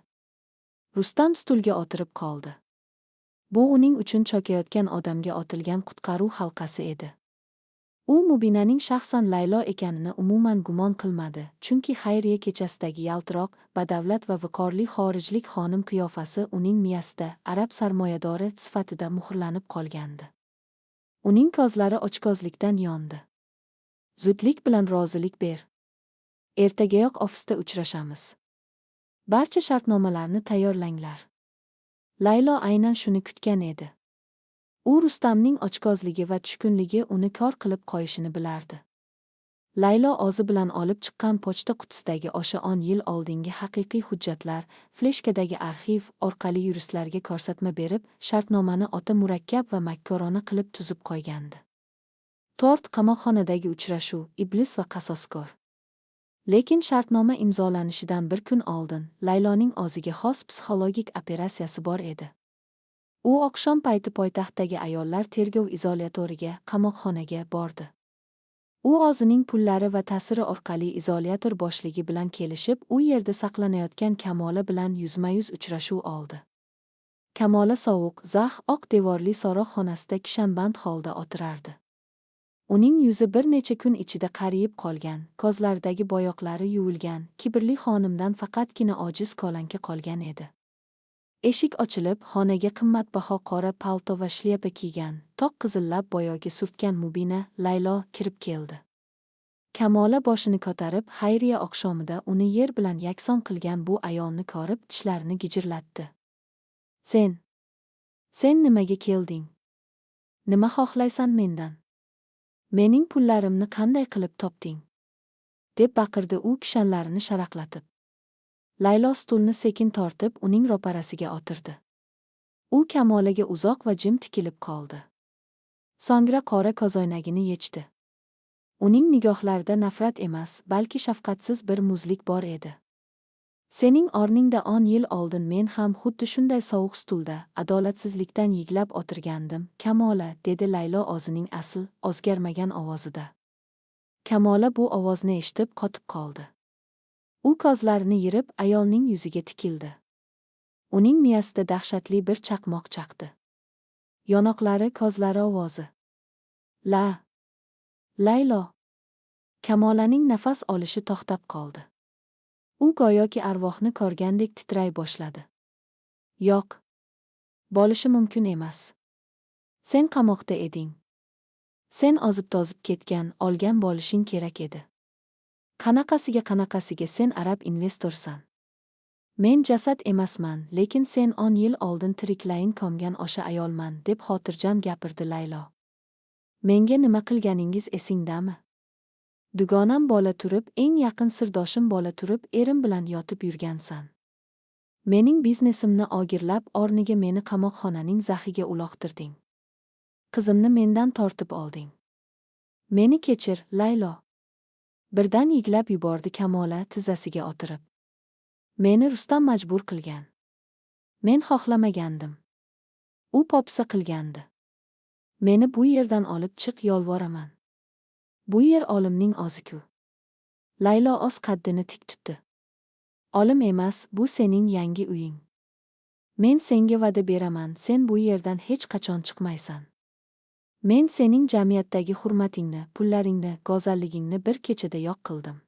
Rustam stulga o'tirib qoldi. Bu uning uchun cho'kayotgan odamga otilgan qutqaruv halqasi edi. U Mubinaning shaxsan Laylo ekanini umuman gumon qilmadi, chunki xayriya kechasidagi yaltiroq, badavlat va viqorli xorijlik xonim qiyofasi uning miyasida arab sarmoyadori sifatida muhrlanib qolgandi. Uning ko'zlari ochko'zlikdan yondi. "Zudlik bilan rozilik ber. Ertagayoq ofisda uchrashamiz. Barcha shartnomalarni tayyorlanglar." Laylo aynan shuni kutgan edi. U Rustamning ochko'zligi va tushkunligi uni kor qilib qo'yishini bilardi. Laylo o'zi bilan olib chiqqan pochta qutisidagi o'sha 10 yil oldingi haqiqiy hujjatlar, fleshkadagi arxiv orqali yuristlarga ko'rsatma berib, shartnomani o'ta murakkab va makkorona qilib tuzib qo'ygandi. 4 qamoqxonadagi uchrashuv, iblis va qasoskor. Lekin shartnoma imzolanishidan bir kun oldin Layloning o'ziga xos psixologik operatsiyasi bor edi. U oqshom payti poytaxtdagi ayollar tergov izolyatoriga, qamoqxonaga bordi. U o'zining pullari va ta'siri orqali izolyator boshligi bilan kelishib, u yerda saqlanayotgan Kamola bilan yuzma-yuz uchrashuv oldi. Kamola sovuq, zax, oq devorli so'roqxonasida kishanband holda o'tirardi. Uning yuzi bir necha kun ichida qariyib qolgan, ko'zlaridagi bo'yoqlari yuvilgan, kibrli xonimdan faqatgina ojiz ko'lanka qolgan edi. Eshik ochilib, xonaga qimmatbaho qora palto va shlyapa kiygan, toq qizillab bo'yogi surtgan Mubina, Laylo kirib keldi. Kamola boshini ko'tarib, xayriya oqshomida uni yer bilan yakson qilgan bu ayolni ko'rib, tishlarini gijirlatdi. Sen nimaga kelding? Nima xohlaysan mendan? Mening pullarimni qanday qilib topding?" deb baqirdi u kishanlarini sharaqlatib. Laylo stulni sekin tortib, uning ro'parasiga o'tirdi. U Kamolaga uzoq va jim tikilib qoldi. So'ngra qora ko'zoynagini yechdi. Uning nigohlarida nafrat emas, balki shafqatsiz bir muzlik bor edi. "Sening o'rningda 10 yil oldin men ham xuddi shunday sovuq stulda, adolatsizlikdan yiglab o'tirgandim, Kamola," dedi Laylo o'zining asl, o'zgarmagan ovozida. Kamola bu ovozni eshitib qotib qoldi. U ko'zlarini yirib ayolning yuziga tikildi. Uning miyasida dahshatli bir chaqmoq chaqdi. Yonoqlari, ko'zlari, ovozi. "La. Laylo." Kamolaning nafas olishi to'xtab qoldi. U U go'yoki arvohni ko'rgandek titray boshladi. Yo'q. Bo'lishi mumkin emas. Sen qamoqda eding. Sen ozib-tozib ketgan, olgan bo'lishing kerak edi. Qanaqasiga sen arab investorsan? Men jasad emasman, lekin sen 10 yil oldin tiriklayin ko'mgan o'sha ayolman, deb xotirjam gapirdi Laylo. Menga nima qilganingiz esingdami? Dugonam bola turib, eng yaqin sirdoshim bola turib, erim bilan yotib yurgansan. Mening biznesimni o'g'irlab, o'rniga meni qamoqxonaning zaxiga uloqtirding. Qizimni mendan tortib olding. Meni kechir, Laylo. Birdan yiglab yubordi Kamola tizzasiga o'tirib. Meni Rustam majbur qilgan. Men xohlamagandim. U popsa qilgandi. Meni bu yerdan olib chiq, yolvoraman. Bu yer olimning o'zi-ku. Laylo o'z qaddini tik tutdi. Olim emas, bu sening yangi uying. Men senga va'da beraman, sen bu yerdan hech qachon chiqmaysan. Men sening jamiyatdagi hurmatingni, pullaringni, go'zalligingni bir kechada yo'q qildim.